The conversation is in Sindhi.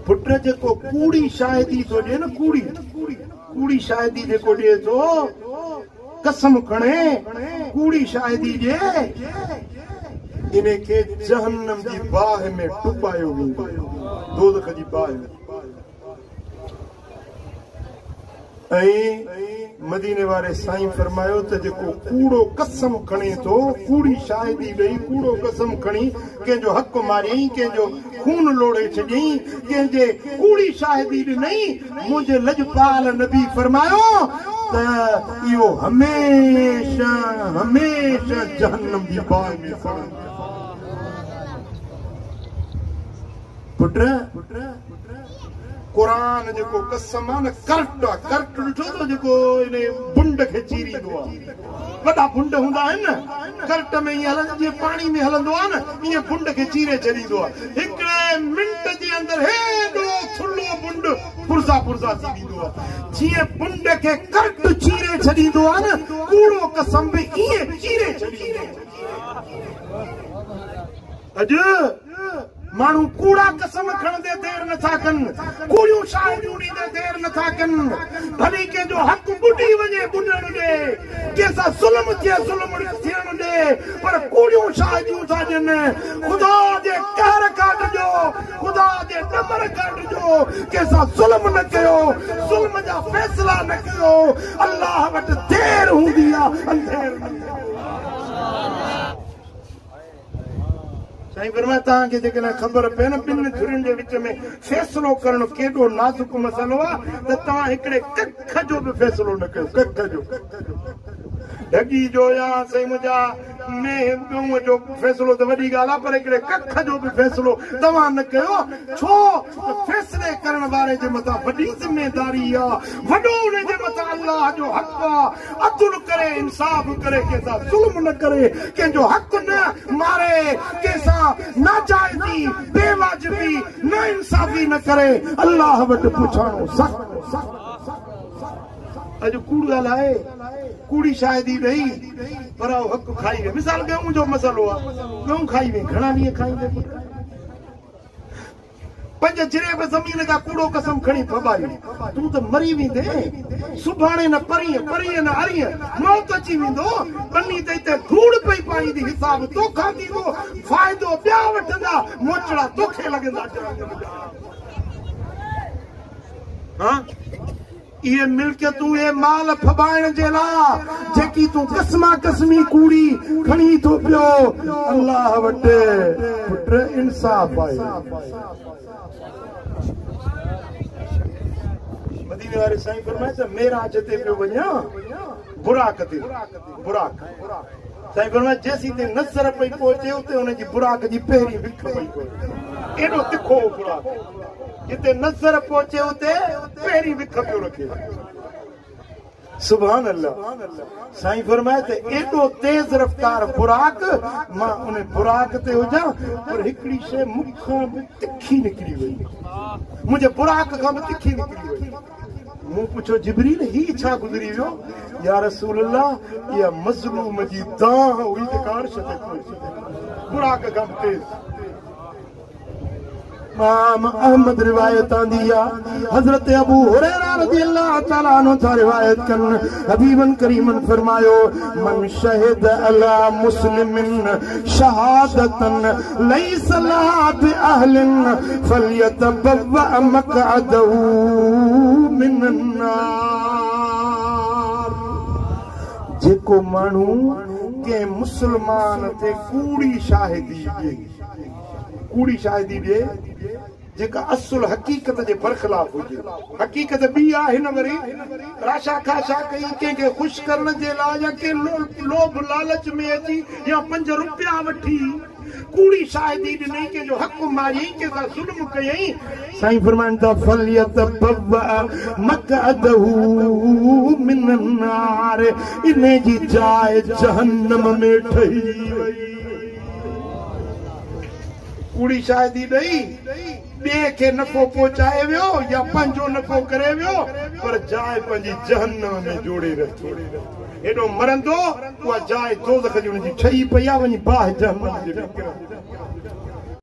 پٽ جيڪو ڪوڙي شاهدي ٿو ڏئي نه ڪوڙي ڪوڙي شاهدي جيڪو ڏئي ٿو قسم کڻي ڪوڙي شاهدي ڏئي انهي کي جهنم جي باهه ۾ ٽپايو ويندو دوزخ جي باهه ۾. ۽ مديني واري سائين فرمايو ته جيڪو ڪوڙو قسم کڻي ٿو، ڪوڙي شاهدي ڏئي ڪوڙو قسم کڻي ڪنهن جو حق ماريائين، ڪنهن جو خون لوڙهي ڇڏيائين، ڪنهن جي ڪوڙي شاهدي ڏنائين، منهنجي لڄپال نبي فرمايو ته اهو هميشه هميشه جهنم جي باهه ۾ سڙندو. پٽ! قرآن جيڪو قسم آ نه ڪرٽ آ ڪرٽ ڏٺو اٿو جيڪو انهي بنڊ کي چيريندو آ وڏا بنڊ هوندا آهن نه ڪرٽ ۾ ائين هلندو جيئن پاڻي ۾ هلندو آ نه ائين بنڊ کي چيري ڇڏيندو آ هڪڙي منٽ جي اندر هيڏو ٿلهو بنڊ پرزا پرزا ٿي ويندو آ جيئن بنڊ کي ڪرٽ چيري ڇڏيندو آ نه ڪوڙو قسم به ائين چيري ڇڏيندو اڄ ماڻهو ڪوڙا قسم کڻندي دير نه ٿا ڪن، ڪوڙيون شاهديون ڏيندي دير نه ٿا ڪن، ڀلي ڪنهن جو حق ٻڏي وڃي ٻڏڻ ڏي، ڪنهن سان ظلم ٿئي ظلم ٿيڻ ڏي، پر ڪوڙيون شاهديون ٿا ڏين. خدا جي قهر کان ڊڄو، خدا جي ڏمر کان ڊڄو، ڪنهن سان ظلم نه ڪيو، ظلم جا فيصلا نه ڪيو، الله وٽ دير هوندي آ، انڌير نه ڪيو. سائين فرمايو توهان کي جيڪڏهن خبر پئي نه ٻن ڌرين جي وچ ۾ فيصلو ڪرڻ ڪيڏو نازڪ مسئلو آهي ته توهان هڪڙي ڪک جو به فيصلو نه ڪيو ڪک جو ڍڳي جو يا سائين منهنجا مينهن ڳئون جو فيصلو ته وڏي ڳالهه آهي پر هڪڙي ڪک جو به فيصلو توهان نه ڪيو ڇو ته فيصلي ڪرڻ واري جي مٿان وڏي ذميداري آهي وڏو ان جي مٿان الله جو حق آهي عدل ڪري، انصاف ڪري، ڪنهن سان ظلم نه ڪري، ڪنهن جو حق نه ماري، ڪنهن سان ناجائزي، بي واجبي، ناانصافي نه ڪري، الله وٽ پڇاڻو سخت. اڄ ڪوڙ ڳالهائي، ڪوڙي شاهدي ڏئي، پرائو حق کائي ويو. مثال ڳئون جو مسئلو آ، ڳئون کائي وئين، گهڻا ڏينهن کائيندين پٽ؟ پنج جريب زمين جا ڪوڙو قسم کڻي ڦٻايو، تون ته مري ويندين، سڀاڻي نه پرينء، پرينء نه ارينء، موت اچي ويندو، ٻني ته هتي ڌوڙ پئي پائيندي، حساب توکان ٿيندو، فائدو ٻيا وٺندا، موچڙا توکي لڳندا جهنم جا. ها؟ اهي ملڪيتون، اهي مال ڦٻائڻ جي لاء جيڪي تون قسما قسمي ڪوڙي کڻين ٿو پيو، الله وٽ پٽ انصاف آهي. مديني واري سائين فرمايو ته معراج تي پيو وڃان براق تي، براق. سائين فرمايو جيسين تائين نظر پئي پهچي اتي ان جي براق جي پهرين وک پئي پوي. ايڏو تکو هو براق. جتي نظر پهچي اتي پهرين وک پيو رکي. سبحان الله سائين فرمايو ته ايڏو تيز رفتار براق مان ان براق تي هجان پر هڪڙي شيء مون کان به تکي نڪري وئي منهنجي براق کان به تکي نڪري وئي مون پڇيو جبريل هي ڇا گذري ويو يا رسول الله اها مظلوم جي دانهن هئي جيڪا عرش تي پهچي براق کان به تيز امام احمد روايت آندي آ حضرت ابو هريره رضي الله تعالٰي عنه ٿا روايت ڪن حبيبن ڪريمن فرمايو من شهد علي مسلم شهادة ليس لها باهل فليتبوأ مقعده من النار جيڪو ماڻهو ڪنهن مسلمان تي ڪوڙي شاهدي ڏئي ڪوڙي شاهدي ڏئي جيڪا اصل حقيقت جي برخلاف هجي. حقيقت ٻي آ هن وري راشا کاشا ڪئي ڪنهن کي خوش ڪرڻ جي لاء يا ڪنهن لوڀ لالچ ۾ اچي يا پنج روپيا وٺي ڪوڙي شاهدي ڏنئي ڪنهن جو حق ماريائين ڪنهن سان ظلم ڪيائين. سائين فرمائن ٿا فليتبوأ مقعده من النار انهي جي جاء جهنم ۾ ٺهي وئي. ڪوڙي شاهدي ڏئي ٻئي کي نفعو پهچائي ويو يا پنهنجو نفعو ڪري ويو پر جاء پنهنجي جهنم ۾ جوڙي رکي. هيڏو مرندو اها جاء دوزخ جي ان جي ٺهي پئي آهي وڃي باهه جهنم جي ۾ ڪرندو.